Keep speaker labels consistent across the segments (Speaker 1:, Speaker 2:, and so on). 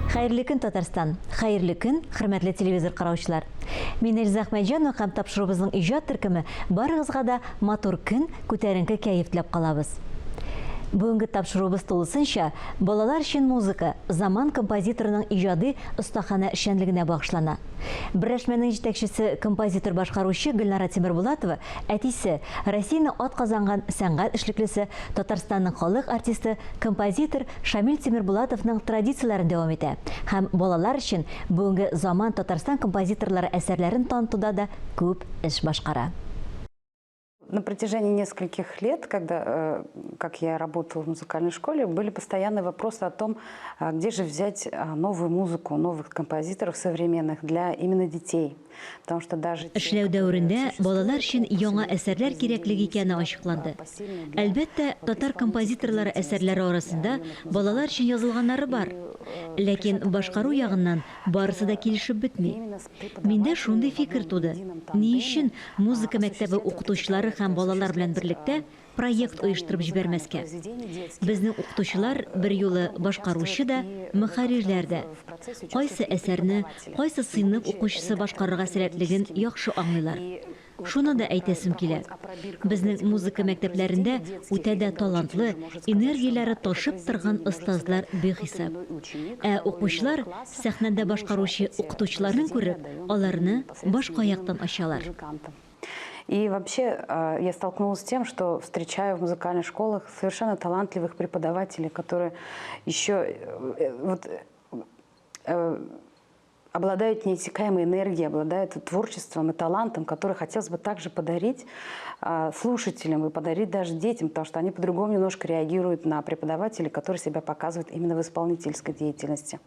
Speaker 1: Хәерле көн, Татарстан! Хәерле көн, хөрмәтле телевизор караучылар! Мин Эльза Әхмәтҗанова һәм тапшыруыбызның иҗат төркеме барыгызга да матур көн, күтәренке кәеф теләп калабыз. Бүгенге тапшыруыбыз тулысынча балалар өчен музыка, заман композиторының иҗади остаханә эшчәнлегенә багышлана. Берләшмәнең җитәкчесе, композитор-башкаручы Гөлнара Тимербулатова әтисе, Россиянең атказанган сәнгать эшлеклесе, Татарстанның халык артисты, композитор Шамил Тимербулатовның традицияләрен дәвам итә һәм балалар өчен бүгенге заман Татарстан композиторлары әсәрләрен танытуда да күп эш башкара.
Speaker 2: На протяжении нескольких лет, когда, как я работала в музыкальной школе, были постоянные вопросы о том, где же взять новую музыку, новых композиторов современных для именно детей. Потому что даже
Speaker 1: Эшләү дәверендә балалар өчен яңа әсәрләр кирәклеге икәне ачыкланды. Әлбәттә, татар композиторлары әсәрләре арасында балалар өчен язылганнары бар. Ләкин башкару ягыннан барысы да килешеп бетми. Миндә шундый фикер туды, ни өчен музыка мәктәбе укытучылары һәм балалар белән берлектә проект оештырып җибәрмәскә? Безнең укытучылар берьюлы башкаручы да, мөхәррирләр дә. Кайсы әсәрне кайсы сыйныф укучысы башкарырга сәләтлеген яхшы аңлыйлар. Шуны да әйтәсем килә, безнең музыка мәктәпләрендә үтә дә талантлы, энергияләре ташып торган остазлар бихисап. Ә укучылар, сәхнәдә башкаручы укытучыларын күреп, аларны башка яктан ачалар.
Speaker 2: И вообще я столкнулась с тем, что встречаю в музыкальных школах совершенно талантливых преподавателей, которые еще вот обладают неиссякаемой энергией, обладают творчеством и талантом, который хотелось бы также подарить слушателям и подарить даже детям, потому что они по-другому немножко реагируют на преподавателей, которые себя показывают именно в исполнительской деятельности.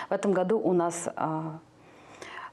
Speaker 2: В этом году у нас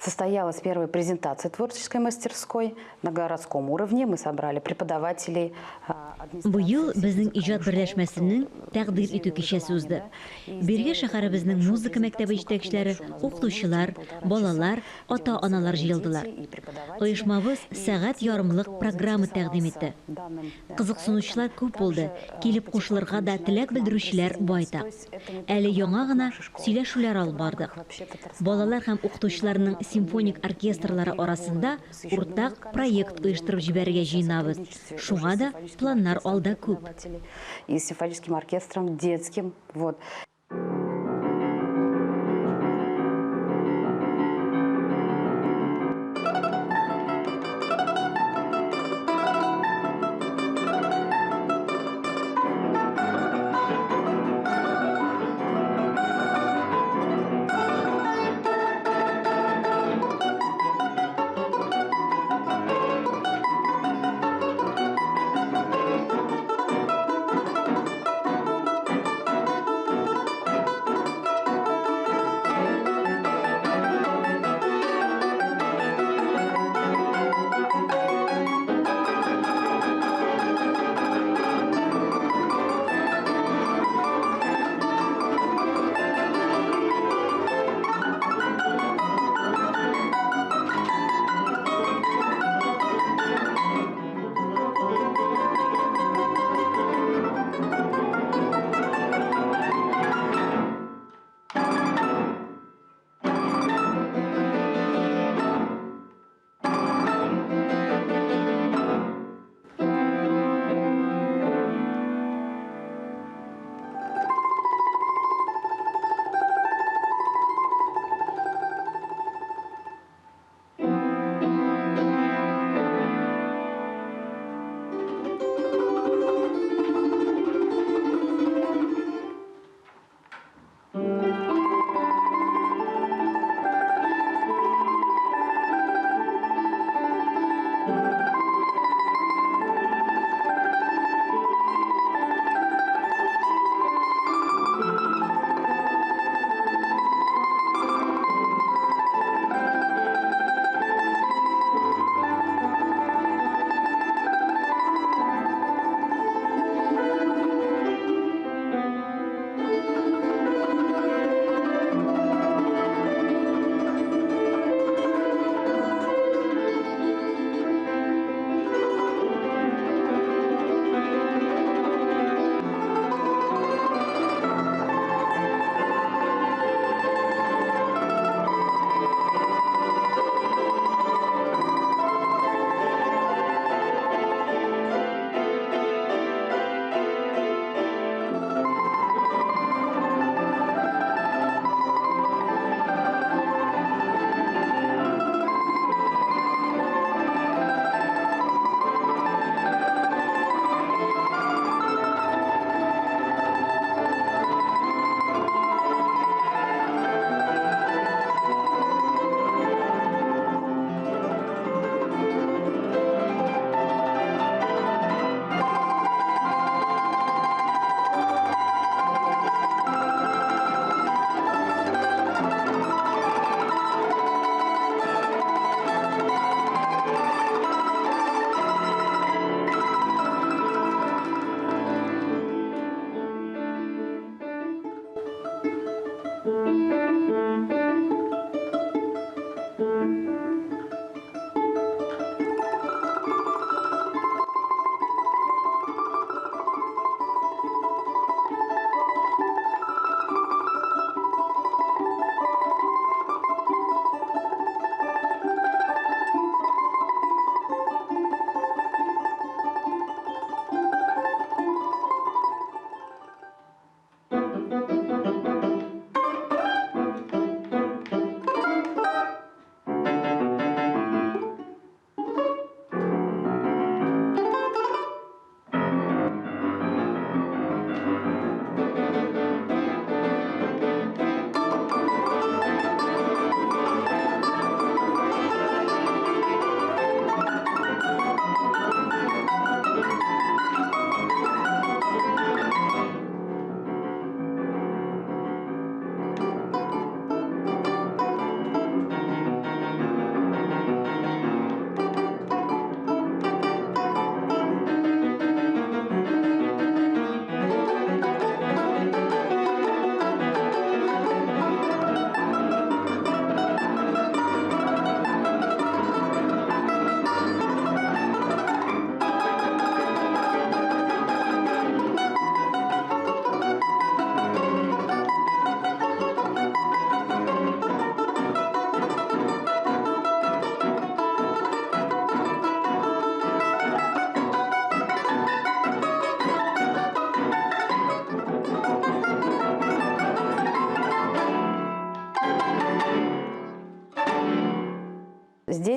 Speaker 2: состоялась первая презентация творческой мастерской на городском уровне. Мы собрали преподавателей.
Speaker 1: Быел безнең иҗат берләшмәсенең тәкъдир итү кичәсе узды. Бирегә шәһәребезнең музыка мәктәбе җитәкчеләре, укытучылар, балалар, ата-аналар җыелдылар. Оешмабыз сәгать ярымлык программа тәкъдим итте. Кызыксынучылар күп булды, килеп кушылырга да теләк белдерүчеләр байтак. Әле яңа гына сөйләшүләр алып бардык. Балалар һәм укытучыларның симфоник оркестрлары арасында уртак проект оештырып җибәрергә җыенабыз. Шуңа да планнар алда күп.
Speaker 2: И симфоническим оркестром детским. Вот.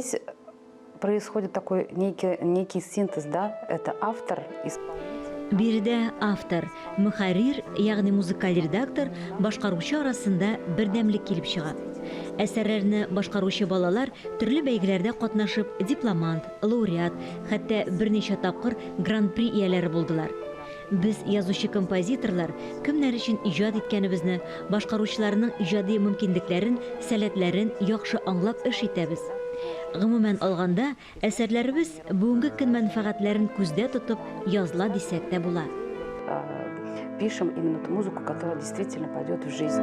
Speaker 2: Здесь происходит такой некий синтез, да, это автор, исполнитель.
Speaker 1: Биредә автор, мөхәррир, ягъни музыкаль редактор, башкаручы арасында бердәмлек килеп чыга. Әсәрләрне башкаручы балалар төрле бәйгеләрдә катнашып, дипломант, лауреат, хәтта берничә тапкыр гран-при ияләре булдылар. Без, язучы-композиторлар, кемнәр өчен иҗат иткәнебезне, башкаручыларның иҗади мөмкинлекләрен, сәләтләрен яхшы аңлап эш итәбез. Гомумән алганда, әсәрләребез бүгенге көн мәнфәгатьләрен күздә тотып языла дисәк тә була.
Speaker 2: Пишем именно ту музыку, которая действительно пойдет в жизнь.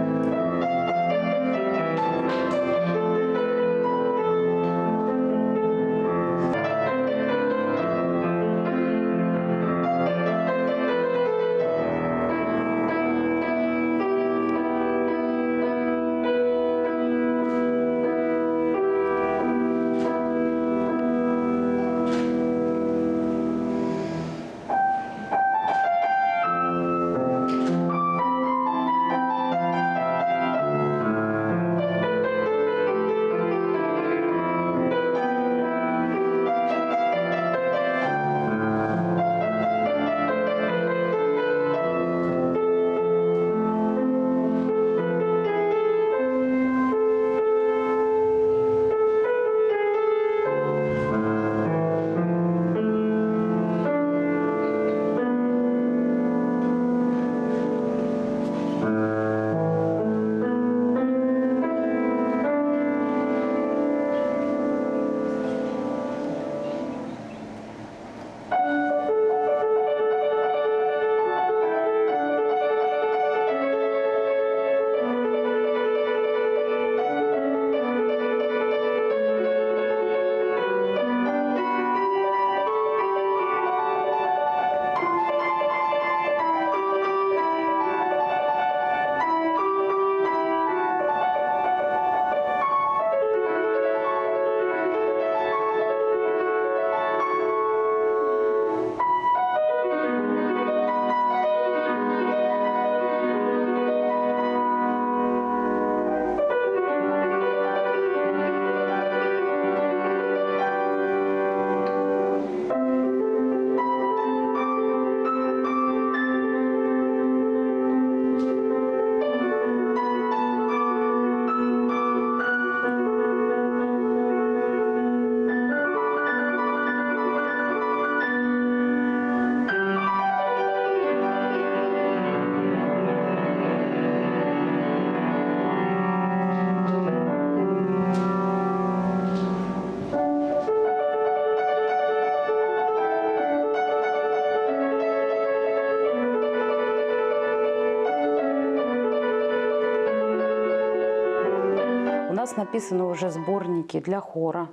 Speaker 2: У нас написаны уже сборники для хора,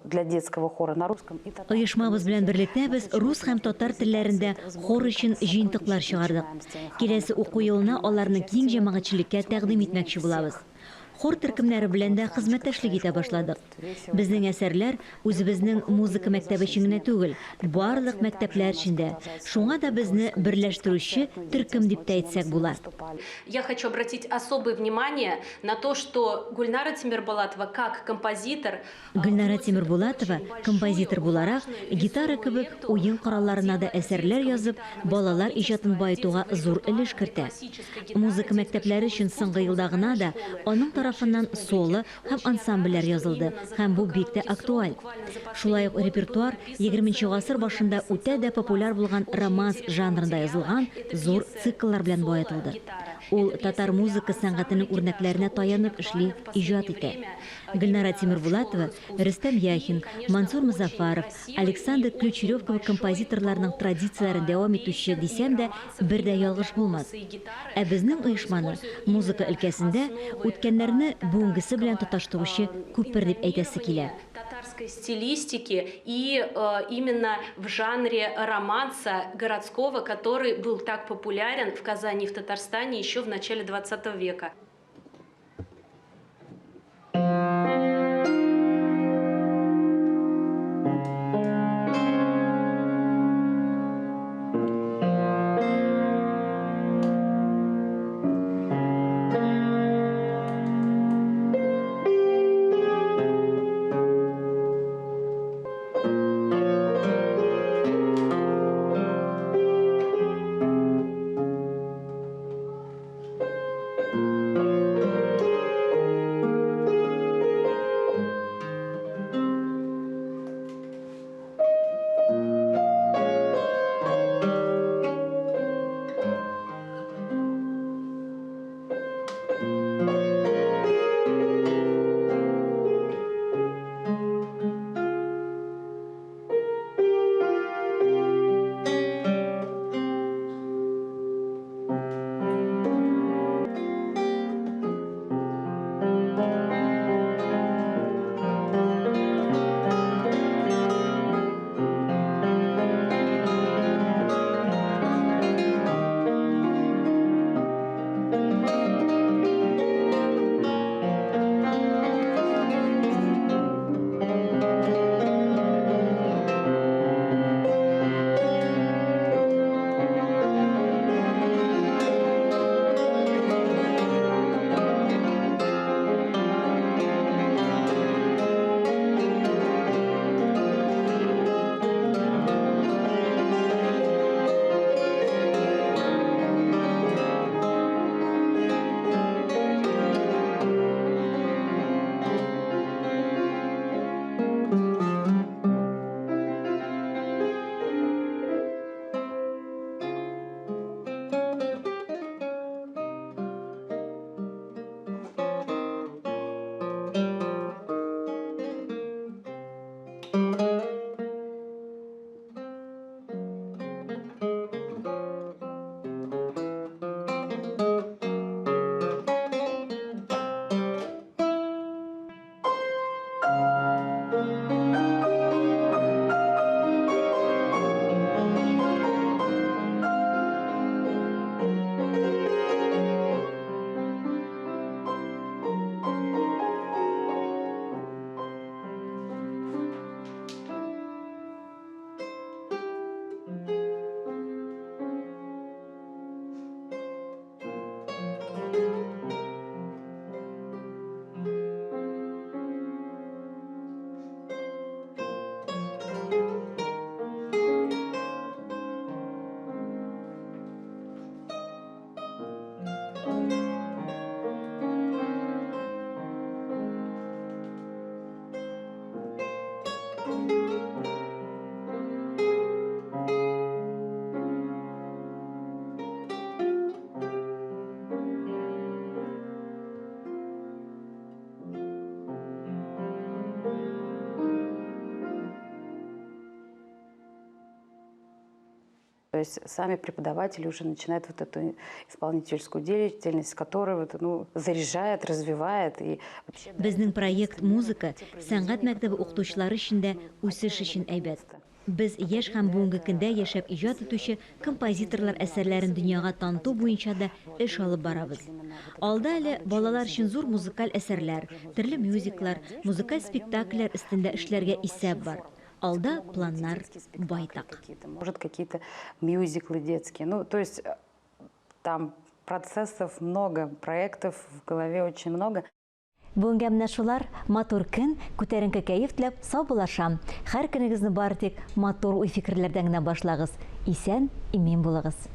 Speaker 2: для детского хора на русском и татарском.
Speaker 1: Оешмабыз белән берлектә без рус һәм татар телләрендә хор өчен җыентыклар чыгардык. Киләсе уку елына аларны киң җәмәгатьчелеккә тәкъдим итмәкче булабыз. Хор төркемнәре белән дә хезмәттәшлек итә башладык. Безнең әсәрләр үзебезнең музыка мәктәбе өчен генә түгел, барлык мәктәпләр өчен дә. Шуңа да безне берләштерүче төркем дип тә әйтсәк була.
Speaker 3: Я хочу обратить особое внимание на то, что Гульнара Тимербулатова как композитор
Speaker 1: Гөлнара Тимербулатова композитор буларак гитара кебек уен коралларына да әсәрләр язып, балалар иҗатын баетуга зур өлеш кертә. Музыка мәктәпләре өчен соңгы елда гына да аның тарафыннан соло һәм ансамбльләр язылды, һәм бу бик тә актуаль. Шулай ук репертуар 20 гасыр башында үтә дә популяр булган романс жанрында язылган зур цикллар белән баетылды. Ул татар музыка сәнгатенең үрнәкләренә таянып эшли, иҗат итә. Гөлнара Тимербулатова, Рөстәм Яхин, Мансур Мозафаров, Александр Ключерев кебек композиторларның традицияләрен дәвам итүче дисәм дә бер дә ялгыш булмас. Ә безнең оешманы музыка өлкәсендә үткәннәрне бүгенгесе белән тоташтыручы күпер дип әйтәсе килә.
Speaker 3: Татарской стилистики и именно в жанре романса городского, который был так популярен в Казани и в Татарстане еще в начале 20 века.
Speaker 2: То есть сами преподаватели уже начинают вот эту исполнительскую деятельность, которая вот, ну, заряжает, развивает и вообще...
Speaker 1: Безнең проект музыка, сәнгать мәктәбе укытучылары өчен дә үсеш өчен әйбәт. Без яшь һәм бүгенге көндә яшәп иҗат итүче композиторлар әсәрләрен дөньяга таныту буенча да эш алып барабыз. Алда әле балалар өчен зур музыкаль әсәрләр, төрле мюзиклар, музыкаль спектакльләр өстендә эшләргә исәп бар. Алда планнар байтак.
Speaker 2: Может, какие-то мюзиклы детские. Ну, то есть там процессов много, проектов в голове очень много.
Speaker 1: Бүгенгә менә шулар. Матур көн, күтәренке кәеф теләп саубуллашам. Һәр көнегезне бары тик матур уй-фикерләрдән генә башлагыз. Исән, имин булыгыз.